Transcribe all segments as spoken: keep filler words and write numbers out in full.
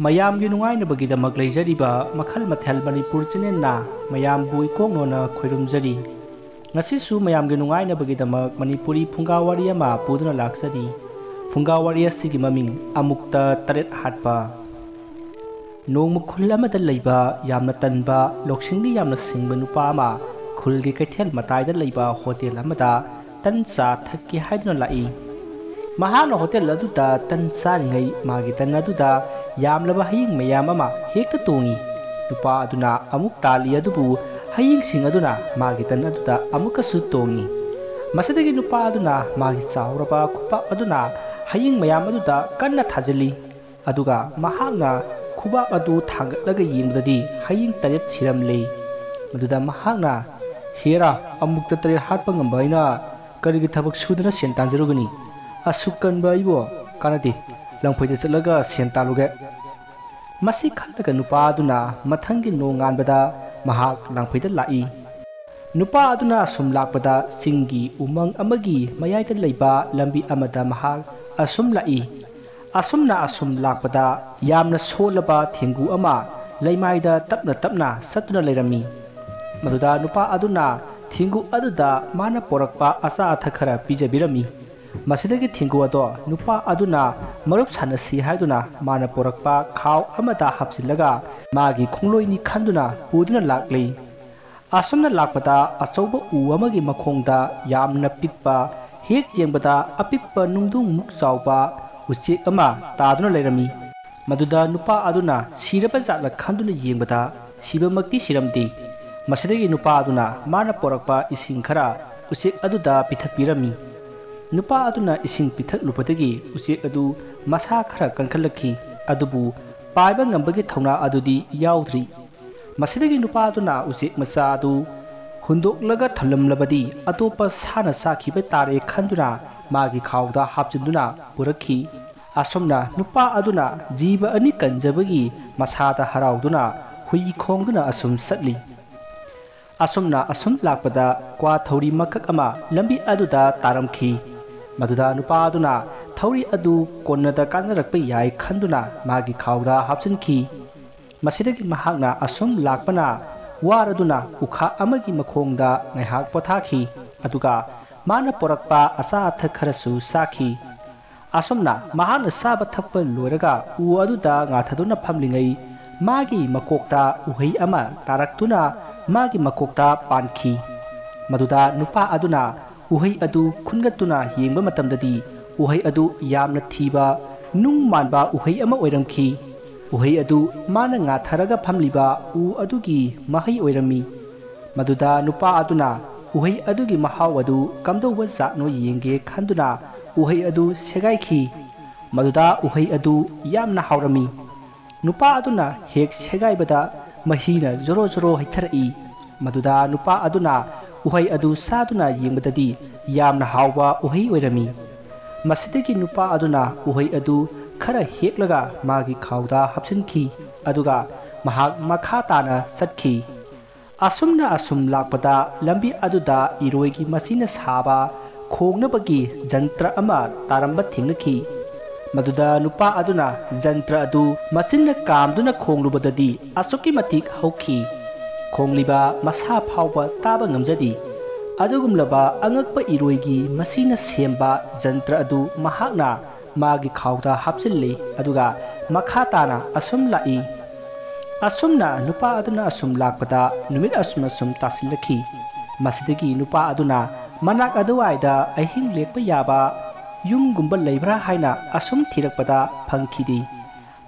ꯃꯌꯥꯝꯒꯤ ꯅꯨꯡꯉꯥꯏꯅꯕꯒꯤꯗꯃꯛ ꯂꯩꯖꯔꯤꯕ ꯃꯈꯜ ꯃꯊꯦꯜ ꯃꯅꯤꯄꯨꯔ ꯆꯦꯅꯦꯜꯅ ꯃꯌꯥꯝꯕꯨ ꯏꯀꯣꯛꯅꯣꯅ ꯈꯣꯏꯔꯨꯝꯖꯔꯤ꯫ ꯉꯁꯤꯁꯨ ꯃꯌꯥꯝꯒꯤ ꯅꯨꯡꯉꯥꯏꯅꯕꯒꯤꯗꯃꯛ ꯃꯅꯤꯄꯨꯔꯤ ꯐꯨꯡꯒꯥ ꯋꯥꯔꯤ ꯑꯃ ꯄꯨꯗꯨꯅ ꯂꯥꯛꯆꯔꯤ꯫ ꯐꯨꯡꯒꯥ ꯋꯥꯔꯤ ꯑꯁꯤꯒꯤ ꯃꯃꯤꯡ ꯑꯃꯨꯛꯇ ꯇꯔꯦꯠ ꯍꯥꯠꯄ꯫ ꯅꯣꯡꯃ ꯈꯨꯜ ꯑꯃꯗ ꯂꯩꯕ ꯌꯥꯝꯅ ꯇꯟꯕ, ꯂꯧꯁꯤꯡꯗꯤ ꯌꯥꯝꯅ ꯁꯤꯡꯕ ꯅꯨꯄꯥ ꯑꯃ ꯈꯨꯜꯒꯤ ꯀꯩꯊꯦꯜ ꯃꯇꯥꯏꯗ ꯂꯩꯕ ꯍꯣꯇꯦꯜ ꯑꯃꯗ ꯇꯟ ꯆꯥ ꯊꯛꯀꯦ ꯍꯥꯏꯗꯨꯅ ꯂꯥꯛꯏ꯫ ꯃꯍꯥꯛꯅ ꯍꯣꯇꯦꯜ ꯑꯗꯨꯗ ꯇꯟ ꯆꯥꯔꯤꯉꯩ ꯃꯥꯒꯤ ꯇꯟ ꯑꯗꯨꯗ ꯌꯥꯝꯂꯕ ꯍꯌꯤꯡ ꯃꯌꯥꯝ ꯑꯃ ꯍꯦꯛꯇ ꯇꯣꯡꯏ꯫ ꯅꯨꯄꯥ ꯑꯗꯨꯅ ꯑꯃꯨꯛ ꯇꯥꯜꯂꯤ, ꯑꯗꯨꯕꯨ ꯍꯌꯤꯡꯁꯤꯡ ꯑꯗꯨꯅ ꯃꯥꯒꯤ ꯇꯟ ꯑꯗꯨꯗ ꯑꯃꯨꯛꯀꯁꯨ ꯇꯣꯡꯏ꯫ ꯃꯁꯤꯗꯒꯤ ꯅꯨꯄꯥ ꯑꯗꯨꯅ ꯃꯥꯒꯤ ꯆꯥꯎꯔꯕ ꯈꯨꯄꯥꯛ ꯑꯗꯨꯅ ꯍꯌꯤꯡ ꯃꯌꯥꯝ ꯑꯗꯨꯗ ꯀꯟꯅ ꯊꯥꯖꯤꯜꯂꯤ꯫ ꯑꯗꯨꯒ ꯃꯍꯥꯛꯅ ꯈꯨꯕꯥꯛ ꯑꯗꯨ ꯊꯥꯡꯒꯠꯂꯒ ꯌꯦꯡꯕꯗꯗꯤ ꯍꯌꯤꯡ ꯇꯔꯦꯠ ꯁꯤꯔꯝꯂꯦ꯫ ꯃꯗꯨꯗ ꯃꯍꯥꯛꯅ, "ꯍꯦꯔꯥ, ꯑꯃꯨꯛꯇ ꯇꯔꯦꯠ ꯍꯥꯠꯄ ꯉꯝꯕ ꯑꯩꯅ ꯀꯔꯤꯒꯤ ꯊꯕꯛ ꯁꯨꯗꯨꯅ ꯁꯦꯟ ꯇꯥꯟꯖꯔꯨꯒꯅꯤ? ꯑꯁꯨꯛ ꯀꯟꯕ ꯑꯩꯕꯨ ꯀꯥꯟꯅꯗꯦ, ꯂꯪꯐꯩꯗ ꯆꯠꯂꯒ ꯁꯦꯟ ꯇꯥꯜꯂꯨꯒꯦ"꯫ ꯃꯁꯤ ꯈꯜꯂꯒ ꯅꯨꯄꯥ ꯑꯗꯨꯅ ꯃꯊꯪꯒꯤ ꯅꯣꯡꯉꯥꯟꯕꯗ ꯃꯍꯥꯛ ꯂꯪꯐꯩꯗ ꯂꯥꯛꯏ꯫ ꯅꯨꯄꯥ ꯑꯗꯨꯅ ꯑꯁꯨꯝ ꯂꯥꯛꯄꯗ ꯆꯤꯡꯒꯤ ꯎꯃꯪ ꯑꯃꯒꯤ ꯃꯌꯥꯏꯗ ꯂꯩꯕ ꯂꯝꯕꯤ ꯑꯃꯗ ꯃꯍꯥꯛ ꯑꯁꯨꯝ ꯂꯥꯛꯏ꯫ ꯑꯁꯨꯝꯅ ꯑꯁꯨꯝ ꯂꯥꯛꯄꯗ ꯌꯥꯝꯅ ꯁꯣꯜꯂꯕ ꯊꯦꯡꯒꯨ ꯑꯃ ꯂꯩꯃꯥꯏꯗ ꯇꯞꯅ ꯇꯞꯅ ꯆꯠꯇꯨꯅ ꯂꯩꯔꯝꯃꯤ꯫ ꯃꯗꯨꯗ ꯅꯨꯄꯥ ꯑꯗꯨꯅ ꯊꯦꯡꯒꯨ ꯑꯗꯨꯗ ꯃꯥꯅ ꯄꯣꯔꯛꯄ ꯑꯆꯥ ꯑꯊꯛ ꯈꯔ ꯄꯤꯖꯕꯤꯔꯝꯃꯤ꯫ ꯃꯁꯤꯗꯒꯤ ꯊꯦꯡꯒꯨ ꯑꯗꯣ ꯅꯨꯄꯥ ꯑꯗꯨꯅ ꯃꯔꯨꯞ ꯁꯥꯟꯅꯁꯤ ꯍꯥꯏꯗꯨꯅ ꯃꯥꯅ ꯄꯣꯔꯛꯄ ꯈꯥꯎ ꯑꯃꯗ ꯍꯥꯞꯆꯤꯜꯂꯒ ꯃꯥꯒꯤ ꯈꯣꯡꯂꯣꯏꯅꯤ ꯈꯟꯗꯨꯅ ꯄꯨꯗꯨꯅ ꯂꯥꯛꯂꯤ꯫ ꯑꯁꯨꯝꯅ ꯂꯥꯛꯄꯗ ꯑꯆꯧꯕ ꯎ ꯑꯃꯒꯤ ꯃꯈꯣꯡꯗ ꯌꯥꯝꯅ ꯄꯤꯛꯄ, ꯍꯦꯛ ꯌꯦꯡꯕꯗ ꯑꯄꯤꯛꯄ ꯅꯨꯡꯗꯨꯡꯃꯨꯛ ꯆꯥꯎꯕ ꯎꯆꯦꯛ ꯑꯃ ꯇꯥꯗꯨꯅ ꯂꯩꯔꯝꯃꯤ꯫ ꯃꯗꯨꯗ ꯅꯨꯄꯥ ꯑꯗꯨꯅ ꯁꯤꯔꯕ ꯖꯥꯠꯂ ꯈꯟꯗꯨꯅ ꯌꯦꯡꯕꯗ ꯁꯤꯕꯃꯛꯇꯤ ꯁꯤꯔꯝꯗꯦ꯫ ꯃꯁꯤꯗꯒꯤ ꯅꯨꯄꯥ ꯑꯗꯨꯅ ꯃꯥꯅ ꯄꯣꯔꯛꯄ ꯏꯁꯤꯡ ꯈꯔ ꯎꯆꯦꯛ ꯑꯗꯨꯗ ꯄꯤꯊꯛꯄꯤꯔꯝꯃꯤ꯫ ꯅꯨꯄꯥ ꯑꯗꯨꯅ ꯏꯁꯤꯡ ꯄꯤꯊꯛꯂꯨꯕꯗꯒꯤ ꯎꯆꯦꯛ ꯑꯗꯨ ꯃꯁꯥ ꯈꯔ ꯀꯟꯈꯠꯂꯛꯈꯤ, ꯑꯗꯨꯕꯨ ꯄꯥꯏꯕ ꯉꯝꯕꯒꯤ ꯊꯧꯅꯥ ꯑꯗꯨꯗꯤ ꯌꯥꯎꯗ꯭ꯔꯤ꯫ ꯃꯁꯤꯗꯒꯤ ꯅꯨꯄꯥ ꯑꯗꯨꯅ ꯎꯆꯦꯛ ꯃꯆꯥ ꯑꯗꯨ ꯍꯨꯟꯗꯣꯛꯂꯒ ꯊꯝꯂꯝꯂꯕꯗꯤ ꯑꯇꯣꯞꯄ ꯁꯥꯅ ꯆꯥꯈꯤꯕ ꯇꯥꯔꯦ ꯈꯟꯗꯨꯅ ꯃꯥꯒꯤ ꯈꯥꯎꯗ ꯍꯥꯞꯆꯤꯟꯗꯨꯅ ꯄꯨꯔꯛꯈꯤ꯫ ꯑꯁꯨꯝꯅ ꯅꯨꯄꯥ ꯑꯗꯨꯅ ꯖꯤꯕ ꯑꯅꯤ ꯀꯟꯖꯕꯒꯤ ꯃꯁꯥꯗ ꯍꯔꯥꯎꯗꯨꯅ ꯍꯨꯏ ꯈꯣꯡꯗꯨꯅ ꯑꯁꯨꯝ ꯆꯠꯂꯤ꯫ ꯑꯁꯨꯝꯅ ꯑꯁꯨꯝ ꯂꯥꯛꯄꯗ ꯀ꯭ꯋꯥ ꯊꯧꯔꯤ ꯃꯀꯛ ꯑꯃ ꯂꯝꯕꯤ ꯑꯗꯨꯗ ꯇꯥꯔꯝꯈꯤ꯫ ꯃꯗꯨꯗ ꯅꯨꯄꯥ ꯑꯗꯨꯅ ꯊꯧꯔꯤ ꯑꯗꯨ ꯀꯣꯟꯅꯗ ꯀꯥꯟꯅꯔꯛꯄ ꯌꯥꯏ ꯈꯟꯗꯨꯅ ꯃꯥꯒꯤ ꯈꯥꯎꯗ ꯍꯥꯞꯆꯤꯟꯈꯤ꯫ ꯃꯁꯤꯗꯒꯤ ꯃꯍꯥꯛꯅ ꯑꯁꯨꯝ ꯂꯥꯛꯄꯅ ꯋꯥꯔꯗꯨꯅ ꯎꯈꯥ ꯑꯃꯒꯤ ꯃꯈꯣꯡꯗ ꯉꯥꯏꯍꯥꯛ ꯄꯣꯊꯥꯈꯤ꯫ ꯑꯗꯨꯒ ꯃꯥꯅ ꯄꯣꯔꯛꯄ ꯑꯆꯥ ꯑꯊꯛ ꯈꯔꯁꯨ ꯆꯥꯈꯤ꯫ ꯑꯁꯨꯝꯅ ꯃꯍꯥꯛꯅ ꯆꯥꯕ ꯊꯛꯄ ꯂꯣꯏꯔꯒ ꯎ ꯑꯗꯨꯗ ꯉꯥꯊꯗꯨꯅ ꯐꯝꯂꯤꯉꯩ, ꯃꯥꯒꯤ ꯃꯀꯣꯛꯇ ꯎꯍꯩ ꯑꯃ ꯇꯥꯔꯛꯇꯨꯅ ꯃꯥꯒꯤ ꯃꯀꯣꯛꯇ ꯄꯥꯟꯈꯤ꯫ ꯃꯗꯨꯗ ꯅꯨꯄꯥ ꯑꯗꯨꯅ ꯎꯍꯩ ꯑꯗꯨ ꯈꯨꯟꯒꯠꯇꯨꯅ ꯌꯦꯡꯕ ꯃꯇꯝꯗꯗꯤ, ꯎꯍꯩ ꯑꯗꯨ ꯌꯥꯝꯅ ꯊꯤꯕ, ꯅꯨꯡ ꯃꯥꯟꯕ ꯎꯍꯩ ꯑꯃ ꯑꯣꯏꯔꯝꯈꯤ꯫ ꯎꯍꯩ ꯑꯗꯨ ꯃꯥꯅ ꯉꯥꯊꯔꯒ ꯐꯝꯂꯤꯕ ꯎ ꯑꯗꯨꯒꯤ ꯃꯍꯩ ꯑꯣꯏꯔꯝꯃꯤ꯫ ꯃꯗꯨꯗ ꯅꯨꯄꯥ ꯑꯗꯨꯅ ꯎꯍꯩ ꯑꯗꯨꯒꯤ ꯃꯍꯥꯎ ꯑꯗꯨ ꯀꯝꯗꯧꯕ ꯖꯥꯠꯅꯣ ꯌꯦꯡꯒꯦ ꯈꯟꯗꯨꯅ ꯎꯍꯩ ꯑꯗꯨ ꯁꯦꯒꯥꯏꯈꯤ꯫ ꯃꯗꯨꯗ ꯎꯍꯩ ꯑꯗꯨ ꯌꯥꯝꯅ ꯍꯥꯎꯔꯝꯃꯤ꯫ ꯅꯨꯄꯥ ꯑꯗꯨꯅ ꯍꯦꯛ ꯁꯦꯒꯥꯏꯕꯗ ꯃꯍꯤꯅ ꯖꯣꯔꯣ ꯖꯣꯔꯣ ꯍꯩꯊꯔꯛꯏ꯫ ꯃꯗꯨꯗ ꯅꯨꯄꯥ ꯑꯗꯨꯅ ꯎꯍꯩ ꯑꯗꯨ ꯆꯥꯗꯨꯅ ꯌꯦꯡꯕꯗꯗꯤ ꯌꯥꯝꯅ ꯍꯥꯎꯕ ꯎꯍꯩ ꯑꯣꯏꯔꯝꯃꯤ꯫ ꯃꯁꯤꯗꯒꯤ ꯅꯨꯄꯥ ꯑꯗꯨꯅ ꯎꯍꯩ ꯑꯗꯨ ꯈꯔ ꯍꯦꯛꯂꯒ ꯃꯥꯒꯤ ꯈꯥꯎꯗ ꯍꯥꯞꯆꯤꯟꯈꯤ, ꯑꯗꯨꯒ ꯃꯍꯥꯛ ꯃꯈꯥ ꯇꯥꯅ ꯆꯠꯈꯤ꯫ ꯑꯁꯨꯝꯅ ꯑꯁꯨꯝ ꯂꯥꯛꯄꯗ ꯂꯝꯕꯤ ꯑꯗꯨꯗ ꯏꯔꯣꯏꯒꯤ ꯃꯆꯤꯟꯅ ꯁꯥꯕ ꯈꯣꯡꯅꯕꯒꯤ ꯖꯟꯇ꯭ꯔ ꯑꯃ ꯇꯥꯔꯝꯕ ꯊꯦꯡꯅꯈꯤ꯫ ꯃꯗꯨꯗ ꯅꯨꯄꯥ ꯑꯗꯨꯅ ꯖꯟꯇ꯭ꯔ ꯑꯗꯨ ꯃꯆꯤꯟꯅ ꯀꯥꯝꯗꯨꯅ ꯈꯣꯡꯂꯨꯕꯗꯗꯤ ꯑꯁꯨꯛꯀꯤ ꯃꯇꯤꯛ ꯍꯧꯈꯤ꯫ ꯈꯣꯡꯂꯤꯕ ꯃꯁꯥ ꯐꯥꯎꯕ ꯇꯥꯕ ꯉꯝꯖꯗꯦ꯫ ꯑꯗꯨꯒꯨꯝꯂꯕ ꯑꯉꯛꯄ ꯏꯔꯣꯏꯒꯤ ꯃꯆꯤꯟꯅ ꯁꯦꯝꯕ ꯖꯟꯇ꯭ꯔ ꯑꯗꯨ ꯃꯍꯥꯛꯅ ꯃꯥꯒꯤ ꯈꯥꯎꯗ ꯍꯥꯞꯆꯤꯜꯂꯤ, ꯑꯗꯨꯒ ꯃꯈꯥ ꯇꯥꯅ ꯑꯁꯨꯝ ꯂꯥꯛꯏ꯫ ꯑꯁꯨꯝꯅ ꯅꯨꯄꯥ ꯑꯗꯨꯅ ꯑꯁꯨꯝ ꯂꯥꯛꯄꯗ ꯅꯨꯃꯤꯠ ꯑꯁꯨꯝ ꯑꯁꯨꯝ ꯇꯥꯁꯤꯜꯂꯛꯈꯤ꯫ ꯃꯁꯤꯗꯒꯤ ꯅꯨꯄꯥ ꯑꯗꯨꯅ ꯃꯅꯥꯛ ꯑꯗꯨꯋꯥꯏꯗ ꯑꯍꯤꯡ ꯂꯦꯛꯄ ꯌꯥꯕ ꯌꯨꯝꯒꯨꯝꯕ ꯂꯩꯕ꯭ꯔꯥ ꯍꯥꯏꯅ ꯑꯁꯨꯝ ꯊꯤꯔꯛꯄꯗ ꯐꯪꯈꯤꯗꯦ꯫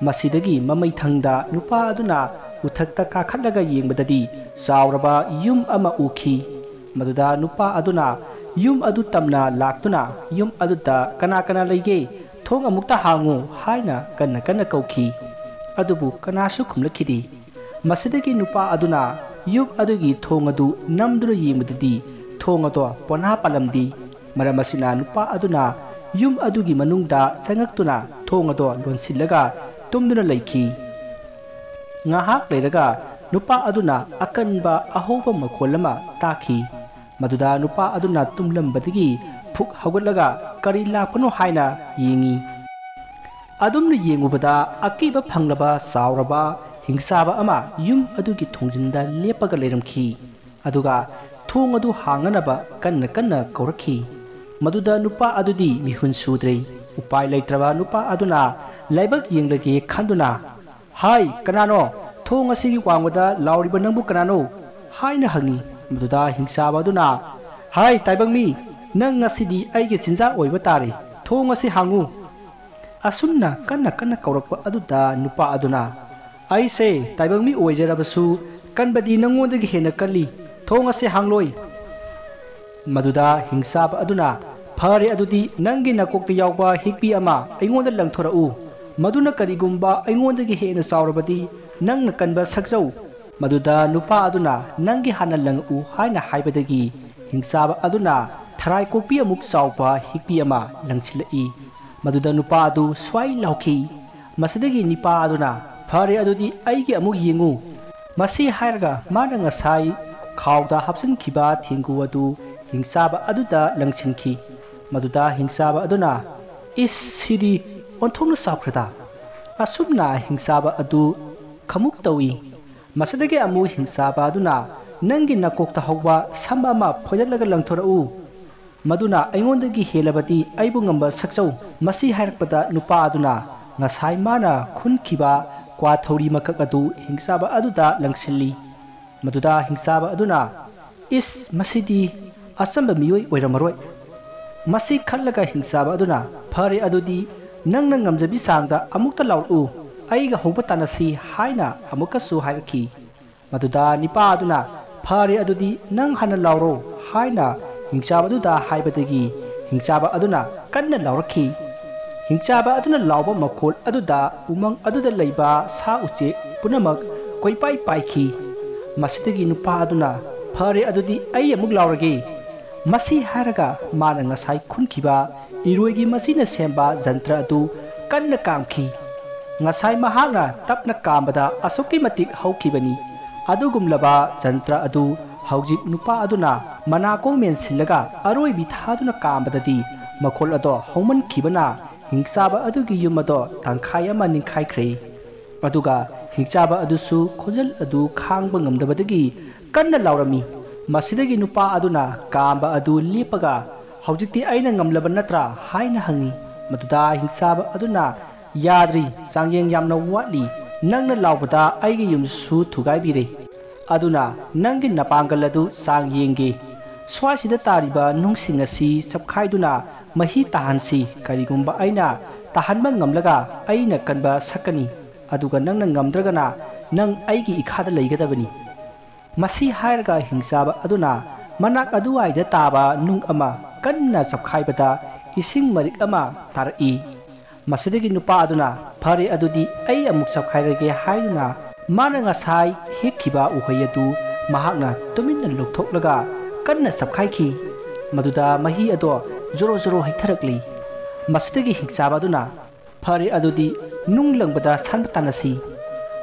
ꯃꯁꯤꯗꯒꯤ ꯃꯃꯩꯊꯪꯗ ꯅꯨꯄꯥ ꯑꯗꯨꯅ ꯎꯊꯛꯇ ꯀꯥꯈꯠꯂꯒ ꯌꯦꯡꯕꯗꯗꯤ ꯆꯥꯎꯔꯕ ꯌꯨꯝ ꯑꯃ ꯎꯈꯤ꯫ ꯃꯗꯨꯗ ꯅꯨꯄꯥ ꯑꯗꯨꯅ ꯌꯨꯝ ꯑꯗꯨ ꯇꯝꯅ ꯂꯥꯛꯇꯨꯅ, "ꯌꯨꯝ ꯑꯗꯨꯗ ꯀꯅꯥ ꯀꯅꯥ ꯂꯩꯒꯦ? ꯊꯣꯡ ꯑꯃꯨꯛꯇ ꯍꯥꯡꯉꯨ" ꯍꯥꯏꯅ ꯀꯟꯅ ꯀꯟꯅ ꯀꯧꯈꯤ꯫ ꯑꯗꯨꯕꯨ ꯀꯅꯥꯁꯨ ꯈꯨꯝꯂꯛꯈꯤꯗꯦ꯫ ꯃꯁꯤꯗꯒꯤ ꯅꯨꯄꯥ ꯑꯗꯨꯅ ꯌꯨꯝ ꯑꯗꯨꯒꯤ ꯊꯣꯡ ꯑꯗꯨ ꯅꯝꯗꯨꯅ ꯌꯦꯡꯕꯗꯗꯤ ꯊꯣꯡ ꯑꯗꯣ ꯄꯣꯅꯥ ꯄꯥꯜꯂꯝꯗꯦ꯫ ꯃꯔꯝ ꯑꯁꯤꯅ ꯅꯨꯄꯥ ꯑꯗꯨꯅ ꯌꯨꯝ ꯑꯗꯨꯒꯤ ꯃꯅꯨꯡꯗ ꯆꯪꯉꯛꯇꯨꯅ ꯊꯣꯡ ꯑꯗꯣ ꯂꯣꯟꯁꯤꯜꯂꯒ ꯇꯨꯝꯗꯨꯅ ꯂꯩꯈꯤ꯫ ꯉꯥꯏꯍꯥꯛ ꯂꯩꯔꯒ ꯅꯨꯄꯥ ꯑꯗꯨꯅ ꯑꯀꯟꯕ ꯑꯍꯧꯕ ꯃꯈꯣꯜ ꯑꯃ ꯇꯥꯈꯤ꯫ ꯃꯗꯨꯗ ꯅꯨꯄꯥ ꯑꯗꯨꯅ ꯇꯨꯝꯂꯝꯕꯗꯒꯤ ꯐꯨꯛ ꯍꯧꯒꯠꯂꯒ ꯀꯔꯤ ꯂꯥꯛꯄꯅꯣ ꯍꯥꯏꯅ ꯌꯦꯡꯉꯤ꯫ ꯑꯗꯨꯝꯅ ꯌꯦꯡꯉꯨꯕꯗ ꯑꯀꯤꯕ ꯐꯪꯂꯕ ꯆꯥꯎꯔꯕ ꯍꯤꯡꯆꯥꯕ ꯑꯃ ꯌꯨꯝ ꯑꯗꯨꯒꯤ ꯊꯣꯡꯖꯤꯟꯗ ꯂꯦꯞꯄꯒ ꯂꯩꯔꯝꯈꯤ꯫ ꯑꯗꯨꯒ ꯊꯣꯡ ꯑꯗꯨ ꯍꯥꯡꯅꯅꯕ ꯀꯟꯅ ꯀꯟꯅ ꯀꯧꯔꯛꯈꯤ꯫ ꯃꯗꯨꯗ ꯅꯨꯄꯥ ꯑꯗꯨꯗꯤ ꯃꯤꯍꯨꯟ ꯁꯨꯗ꯭ꯔꯦ꯫ ꯎꯄꯥꯏ ꯂꯩꯇ꯭ꯔꯕ ꯅꯨꯄꯥ ꯑꯗꯨꯅ ꯂꯥꯏꯕꯛ ꯌꯦꯡꯂꯒꯦ ꯈꯟꯗꯨꯅ, "ꯍꯥꯏ, ꯀꯅꯥꯅꯣ? ꯊꯣꯡ ꯑꯁꯤꯒꯤ ꯋꯥꯡꯃꯗ ꯂꯥꯎꯔꯤꯕ ꯅꯪꯕꯨ ꯀꯅꯥꯅꯣ?" ꯍꯥꯏꯅ ꯍꯪꯉꯤ꯫ ꯃꯗꯨꯗ ꯍꯤꯡꯆꯥꯕ ꯑꯗꯨꯅ, "ꯍꯥꯏ, ꯇꯥꯏꯕꯪ ꯃꯤ, ꯅꯪ ꯉꯁꯤꯗꯤ ꯑꯩꯒꯤ ꯆꯤꯟꯖꯥꯛ ꯑꯣꯏꯕ ꯇꯥꯔꯦ꯫ ꯊꯣꯡ ꯑꯁꯤ ꯍꯥꯡꯉꯨ꯫" ꯑꯁꯨꯝꯅ ꯀꯟꯅ ꯀꯟꯅ ꯀꯧꯔꯛꯄ ꯑꯗꯨꯗ ꯅꯨꯄꯥ ꯑꯗꯨꯅ, "ꯑꯩꯁꯦ ꯇꯥꯏꯕꯪ ꯃꯤ ꯑꯣꯏꯖꯔꯕꯁꯨ ꯀꯟꯕꯗꯤ ꯅꯪꯉꯣꯟꯗꯒꯤ ꯍꯦꯟꯅ ꯀꯜꯂꯤ꯫ ꯊꯣꯡ ꯑꯁꯤ ꯍꯥꯡꯂꯣꯏ꯫" ꯃꯗꯨꯗ ꯍꯤꯡꯆꯥꯕ ꯑꯗꯨꯅ, "ꯐꯔꯦ, ꯑꯗꯨꯗꯤ ꯅꯪꯒꯤ ꯅꯀꯣꯛꯇ ꯌꯥꯎꯕ ꯍꯤꯛꯄꯤ ꯑꯃ ꯑꯩꯉꯣꯟꯗ ꯂꯪꯊꯣꯔꯛꯎ꯫ ꯃꯗꯨꯅ ꯀꯔꯤꯒꯨꯝꯕ ꯑꯩꯉꯣꯟꯗꯒꯤ ꯍꯦꯟꯅ ꯆꯥꯎꯔꯕꯗꯤ ꯅꯪꯅ ꯀꯟꯕ ꯁꯛꯆꯧ꯫" ꯃꯗꯨꯗ ꯅꯨꯄꯥ ꯑꯗꯨꯅ, "ꯅꯪꯒꯤ ꯍꯥꯟꯅ ꯂꯪꯉꯛꯎ" ꯍꯥꯏꯅ ꯍꯥꯏꯕꯗꯒꯤ ꯍꯤꯡꯆꯥꯕ ꯑꯗꯨꯅ ꯊꯔꯥꯏ ꯀꯣꯛꯄꯤ ꯑꯃꯨꯛ ꯆꯥꯎꯕ ꯍꯤꯛꯄꯤ ꯑꯃ ꯂꯪꯁꯤꯜꯂꯛꯏ꯫ ꯃꯗꯨꯗ ꯅꯨꯄꯥ ꯑꯗꯨ ꯁ꯭ꯋꯥꯏ ꯂꯥꯎꯈꯤ꯫ ꯃꯁꯤꯗꯒꯤ ꯅꯨꯄꯥ ꯑꯗꯨꯅ, "ꯐꯔꯦ, ꯑꯗꯨꯗꯤ ꯑꯩꯒꯤ ꯑꯃꯨꯛ ꯌꯦꯡꯉꯨ꯫" ꯃꯁꯤ ꯍꯥꯏꯔꯒ ꯃꯥꯅ ꯉꯁꯥꯏ ꯈꯥꯎꯗ ꯍꯥꯞꯆꯤꯟꯈꯤꯕ ꯊꯦꯡꯒꯨ ꯑꯗꯨ ꯍꯤꯡꯆꯥꯕ ꯑꯗꯨꯗ ꯂꯪꯁꯤꯟꯈꯤ꯫ ꯃꯗꯨꯗ ꯍꯤꯡꯆꯥꯕ ꯑꯗꯨꯅ, "ꯏꯁ, ꯁꯤꯗꯤ ꯑꯣꯟꯊꯣꯛꯅ ꯆꯥꯎꯈ꯭ꯔꯦꯗ!" ꯑꯁꯨꯝꯅ ꯍꯤꯡꯆꯥꯕ ꯑꯗꯨ ꯈꯃꯨꯛ ꯇꯧꯏ꯫ ꯃꯁꯤꯗꯒꯤ ꯑꯃꯨꯛ ꯍꯤꯡꯆꯥꯕ ꯑꯗꯨꯅ, "ꯅꯪꯒꯤ ꯅꯀꯣꯛꯇ ꯍꯧꯕ ꯁꯝ ꯑꯃ ꯐꯣꯏꯗꯠꯂꯒ ꯂꯪꯊꯣꯔꯛꯎ꯫ ꯃꯗꯨꯅ ꯑꯩꯉꯣꯟꯗꯒꯤ ꯍꯦꯜꯂꯕꯗꯤ ꯑꯩꯕꯨ ꯉꯝꯕ ꯁꯛꯆꯧ꯫" ꯃꯁꯤ ꯍꯥꯏꯔꯛꯄꯗ ꯅꯨꯄꯥ ꯑꯗꯨꯅ ꯉꯁꯥꯏ ꯃꯥꯅ ꯈꯨꯟꯈꯤꯕ ꯀ꯭ꯋꯥ ꯊꯧꯔꯤ ꯃꯀꯛ ꯑꯗꯨ ꯍꯤꯡꯆꯥꯕ ꯑꯗꯨꯗ ꯂꯪꯁꯤꯜꯂꯤ꯫ ꯃꯗꯨꯗ ꯍꯤꯡꯆꯥꯕ ꯑꯗꯨꯅ, "ꯏꯁ, ꯃꯁꯤꯗꯤ ꯑꯆꯝꯕ ꯃꯤꯑꯣꯏ ꯑꯣꯏꯔꯝꯃꯔꯣꯏ꯫" ꯃꯁꯤ ꯈꯜꯂꯒ ꯍꯤꯡꯆꯥꯕ ꯑꯗꯨꯅ, "ꯐꯔꯦ, ꯑꯗꯨꯗꯤ ꯅꯪꯅ ꯉꯝꯖꯕꯤ ꯆꯥꯡꯗ ꯑꯃꯨꯛꯇ ꯂꯥꯎꯔꯛꯎ, ꯑꯩꯒ ꯍꯧꯕ ꯇꯥꯟꯅꯁꯤ" ꯍꯥꯏꯅ ꯑꯃꯨꯛꯀꯁꯨ ꯍꯥꯏꯔꯛꯈꯤ꯫ ꯃꯗꯨꯗ ꯅꯤꯄꯥ ꯑꯗꯨꯅ, "ꯐꯔꯦ, ꯑꯗꯨꯗꯤ ꯅꯪ ꯍꯥꯟꯅ ꯂꯥꯎꯔꯣ" ꯍꯥꯏꯅ ꯍꯤꯡꯆꯥꯕ ꯑꯗꯨꯗ ꯍꯥꯏꯕꯗꯒꯤ ꯍꯤꯡꯆꯥꯕ ꯑꯗꯨꯅ ꯀꯟꯅ ꯂꯥꯎꯔꯛꯈꯤ꯫ ꯍꯤꯡꯆꯥꯕ ꯑꯗꯨꯅ ꯂꯥꯎꯕ ꯃꯈꯣꯜ ꯑꯗꯨꯗ ꯎꯃꯪ ꯑꯗꯨꯗ ꯂꯩꯕ ꯁꯥ ꯎꯆꯦꯛ ꯄꯨꯝꯅꯃꯛ ꯀꯣꯏꯄꯥꯏ ꯄꯥꯏꯈꯤ꯫ ꯃꯁꯤꯗꯒꯤ ꯅꯨꯄꯥ ꯑꯗꯨꯅ, "ꯐꯔꯦ, ꯑꯗꯨꯗꯤ ꯑꯩ ꯑꯃꯨꯛ ꯂꯥꯎꯔꯒꯦ꯫" ꯃꯁꯤ ꯍꯥꯏꯔꯒ ꯃꯥꯅ ꯉꯁꯥꯏ ꯈꯨꯟꯈꯤꯕ ꯏꯔꯣꯏꯒꯤ ꯃꯆꯤꯅ ꯁꯦꯝꯕ ꯖꯟꯇ꯭ꯔ ꯑꯗꯨ ꯀꯟꯅ ꯀꯥꯝꯈꯤ꯫ ꯉꯁꯥꯏ ꯃꯍꯥꯛꯅ ꯇꯞꯅ ꯀꯥꯝꯕꯗ ꯑꯁꯨꯛꯀꯤ ꯃꯇꯤꯛ ꯍꯧꯈꯤꯕꯅꯤ꯫ ꯑꯗꯨꯒꯨꯝꯂꯕ ꯖꯟꯇ꯭ꯔ ꯑꯗꯨ ꯍꯧꯖꯤꯛ ꯅꯨꯄꯥ ꯑꯗꯨꯅ ꯃꯅꯥꯀꯣꯡ ꯃꯦꯟꯁꯤꯜꯂꯒ ꯑꯔꯣꯏꯕꯤ ꯊꯥꯗꯨꯅ ꯀꯥꯝꯕꯗꯗꯤ ꯃꯈꯣꯜ ꯑꯗꯣ ꯍꯧꯃꯟꯈꯤꯕꯅ ꯍꯤꯡꯆꯥꯕ ꯑꯗꯨꯒꯤ ꯌꯨꯝ ꯑꯗꯣ ꯇꯪꯈꯥꯏ ꯑꯃ ꯅꯤꯡꯈꯥꯏꯈ꯭ꯔꯦ꯫ ꯑꯗꯨꯒ ꯍꯤꯡꯆꯥꯕ ꯑꯗꯨꯁꯨ ꯈꯣꯟꯖꯦꯜ ꯑꯗꯨ ꯈꯥꯡꯕ ꯉꯝꯗꯕꯗꯒꯤ ꯀꯟꯅ ꯂꯥꯎꯔꯝꯃꯤ꯫ ꯃꯁꯤꯗꯒꯤ ꯅꯨꯄꯥ ꯑꯗꯨꯅ ꯀꯥꯝꯕ ꯑꯗꯨ ꯂꯦꯞꯄꯒ, "ꯍꯧꯖꯤꯛꯇꯤ ꯑꯩꯅ ꯉꯝꯂꯕ ꯅꯠꯇ꯭ꯔꯥ?" ꯍꯥꯏꯅ ꯍꯪꯉꯤ꯫ ꯃꯗꯨꯗ ꯍꯤꯡꯆꯥꯕ ꯑꯗꯨꯅ, "ꯌꯥꯗ꯭ꯔꯤ, ꯆꯥꯡꯌꯦꯡ ꯌꯥꯝꯅ ꯋꯥꯠꯂꯤ꯫ ꯅꯪꯅ ꯂꯥꯎꯕꯗ ꯑꯩꯒꯤ ꯌꯨꯝꯁꯨ ꯊꯨꯒꯥꯏꯕꯤꯔꯦ꯫ ꯑꯗꯨꯅ ꯅꯪꯒꯤ ꯅꯄꯥꯡꯒꯜ ꯑꯗꯨ ꯆꯥꯡ ꯌꯦꯡꯒꯦ꯫ ꯁ꯭ꯋꯥꯏꯁꯤꯗ ꯇꯥꯔꯤꯕ ꯅꯨꯡꯁꯤꯡ ꯑꯁꯤ ꯆꯞꯈꯥꯏꯗꯨꯅ ꯃꯍꯤ ꯇꯥꯍꯟꯁꯤ꯫ ꯀꯔꯤꯒꯨꯝꯕ ꯑꯩꯅ ꯇꯥꯍꯟꯕ ꯉꯝꯂꯒ ꯑꯩꯅ ꯀꯟꯕ ꯁꯛꯀꯅꯤ, ꯑꯗꯨꯒ ꯅꯪꯅ ꯉꯝꯗ꯭ꯔꯒꯅ ꯅꯪ ꯑꯩꯒꯤ ꯏꯈꯥꯗ ꯂꯩꯒꯗꯕꯅꯤ꯫" ꯃꯁꯤ ꯍꯥꯏꯔꯒ ꯍꯤꯡꯆꯥꯕ ꯑꯗꯨꯅ ꯃꯅꯥꯛ ꯑꯗꯨꯋꯥꯏꯗ ꯇꯥꯕ ꯅꯨꯡ ꯑꯃ ꯀꯟꯅ ꯆꯞꯈꯥꯏꯕꯗ ꯏꯁꯤꯡ ꯃꯔꯤꯛ ꯑꯃ ꯇꯥꯔꯛꯏ꯫ ꯃꯁꯤꯗꯒꯤ ꯅꯨꯄꯥ ꯑꯗꯨꯅ, "ꯐꯔꯦ, ꯑꯗꯨꯗꯤ ꯑꯩ ꯑꯃꯨꯛ ꯆꯞꯈꯥꯏꯔꯒꯦ" ꯍꯥꯏꯗꯨꯅ ꯃꯥꯅ ꯉꯁꯥꯏ ꯍꯦꯛꯈꯤꯕ ꯎꯍꯩ ꯑꯗꯨ ꯃꯍꯥꯛꯅ ꯇꯨꯃꯤꯟꯅ ꯂꯧꯊꯣꯛꯂꯒ ꯀꯟꯅ ꯆꯞꯈꯥꯏꯈꯤ꯫ ꯃꯗꯨꯗ ꯃꯍꯤ ꯑꯗꯣ ꯖꯣꯔꯣ ꯖꯣꯔꯣ ꯍꯩꯊꯔꯛꯂꯤ꯫ ꯃꯁꯤꯗꯒꯤ ꯍꯤꯡꯆꯥꯕ ꯑꯗꯨꯅ, "ꯐꯔꯦ, ꯑꯗꯨꯗꯤ ꯅꯨꯡ ꯂꯪꯕꯗ ꯁꯥꯟꯕ ꯇꯥꯟꯅꯁꯤ꯫"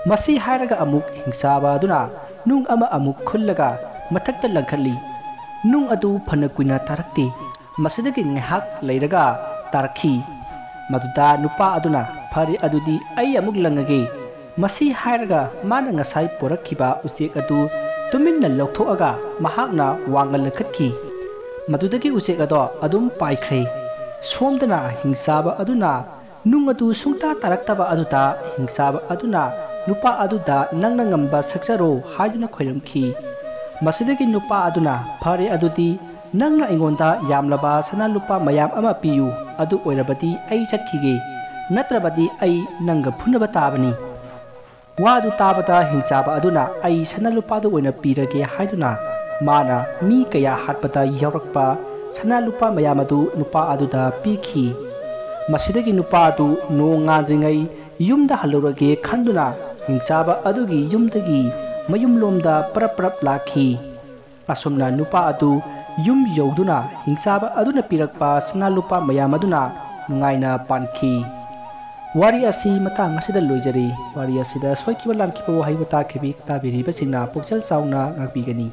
ꯃꯁꯤ ꯍꯥꯏꯔꯒ ꯑꯃꯨꯛ ꯍꯤꯡꯆꯥꯕ ꯑꯗꯨꯅ ꯅꯨꯡ ꯑꯃ ꯑꯃꯨꯛ ꯈꯨꯜꯂꯒ ꯃꯊꯛꯇ ꯂꯪꯈꯠꯂꯤ꯫ ꯅꯨꯡ ꯑꯗꯨ ꯐꯅ ꯀꯨꯏꯅ ꯇꯥꯔꯛꯇꯦ꯫ ꯃꯁꯤꯗꯒꯤ ꯉꯥꯏꯍꯥꯛ ꯂꯩꯔꯒ ꯇꯥꯔꯛꯈꯤ꯫ ꯃꯗꯨꯗ ꯅꯨꯄꯥ ꯑꯗꯨꯅ, "ꯐꯔꯦ, ꯑꯗꯨꯗꯤ ꯑꯩ ꯑꯃꯨꯛ ꯂꯪꯉꯒꯦ꯫" ꯃꯁꯤ ꯍꯥꯏꯔꯒ ꯃꯥꯅ ꯉꯁꯥꯏ ꯄꯣꯔꯛꯈꯤꯕ ꯎꯆꯦꯛ ꯑꯗꯨ ꯇꯨꯃꯤꯟꯅ ꯂꯧꯊꯣꯛꯑꯒ ꯃꯍꯥꯛꯅ ꯋꯥꯡꯅ ꯂꯪꯈꯠꯈꯤ꯫ ꯃꯗꯨꯗꯒꯤ ꯎꯆꯦꯛ ꯑꯗꯣ ꯑꯗꯨꯝ ꯄꯥꯏꯈ꯭ꯔꯦ꯫ ꯁꯣꯝꯗꯅ ꯍꯤꯡꯆꯥꯕ ꯑꯗꯨꯅ ꯅꯨꯡ ꯑꯗꯨ ꯁꯨꯡꯇꯥ ꯇꯥꯔꯛꯇꯕ ꯑꯗꯨꯗ ꯍꯤꯡꯆꯥꯕ ꯑꯗꯨꯅ ꯅꯨꯄꯥ ꯑꯗꯨꯗ, "ꯅꯪꯅ ꯉꯝꯕ ꯁꯛꯆꯔꯣ" ꯍꯥꯏꯗꯨꯅ ꯈꯣꯏꯔꯝꯈꯤ꯫ ꯃꯁꯤꯗꯒꯤ ꯅꯨꯄꯥ ꯑꯗꯨꯅ, "ꯐꯔꯦ, ꯑꯗꯨꯗꯤ ꯅꯪꯅ ꯑꯩꯉꯣꯟꯗ ꯌꯥꯝꯂꯕ ꯁꯅꯥ ꯂꯨꯄꯥ ꯃꯌꯥꯝ ꯑꯃ ꯄꯤꯌꯨ, ꯑꯗꯨ ꯑꯣꯏꯔꯕꯗꯤ ꯑꯩ ꯆꯠꯈꯤꯒꯦ, ꯅꯠꯇ꯭ꯔꯕꯗꯤ ꯑꯩ ꯅꯪꯒ ꯐꯨꯅꯕ ꯇꯥꯕꯅꯤ꯫" ꯋꯥꯗꯨ ꯇꯥꯕꯗ ꯍꯤꯡꯆꯥꯕ ꯑꯗꯨꯅ, "ꯑꯩ ꯁꯅꯥ ꯂꯨꯄꯥꯗꯨ ꯑꯣꯏꯅ ꯄꯤꯔꯒꯦ" ꯍꯥꯏꯗꯨꯅ ꯃꯥꯅ ꯃꯤ ꯀꯌꯥ ꯍꯥꯠꯄꯗ ꯌꯥꯎꯔꯛꯄ ꯁꯅꯥ ꯂꯨꯄꯥ ꯃꯌꯥꯝ ꯑꯗꯨ ꯅꯨꯄꯥ ꯑꯗꯨꯗ ꯄꯤꯈꯤ꯫ ꯃꯁꯤꯗꯒꯤ ꯅꯨꯄꯥ ꯑꯗꯨ ꯅꯣꯡ ꯉꯥꯟꯗ꯭ꯔꯤꯉꯩ ꯌꯨꯝꯗ ꯍꯜꯂꯨꯔꯒꯦ ꯈꯟꯗꯨꯅ ꯍꯤꯡꯆꯥꯕ ꯑꯗꯨꯒꯤ ꯌꯨꯝꯗꯒꯤ ꯃꯌꯨꯝꯂꯣꯝꯗ ꯄꯔꯞ ꯄꯔꯞ ꯂꯥꯛꯈꯤ꯫ ꯑꯁꯨꯝꯅ ꯅꯨꯄꯥ ꯑꯗꯨ ꯌꯨꯝ ꯌꯧꯗꯨꯅ ꯍꯤꯡꯆꯥꯕ ꯑꯗꯨꯅ ꯄꯤꯔꯛꯄ ꯁꯅꯥ ꯂꯨꯄꯥ ꯃꯌꯥꯝ ꯑꯗꯨꯅ ꯅꯨꯡꯉꯥꯏꯅ ꯄꯥꯟꯈꯤ꯫ ꯋꯥꯔꯤ ꯑꯁꯤ ꯃꯇꯥꯡ ꯑꯁꯤꯗ ꯂꯣꯏꯖꯔꯦ꯫ ꯋꯥꯔꯤ ꯑꯁꯤꯗ ꯁꯣꯏꯈꯤꯕ ꯂꯥꯟꯈꯤꯕ ꯋꯥꯍꯩ ꯋꯥꯇꯥ ꯈꯤꯕꯤ ꯇꯥꯕꯤꯔꯤꯕꯁꯤꯡꯅ ꯄꯨꯛꯆꯦꯜ ꯆꯥꯎꯅ ꯉꯥꯛꯄꯤꯒꯅꯤ꯫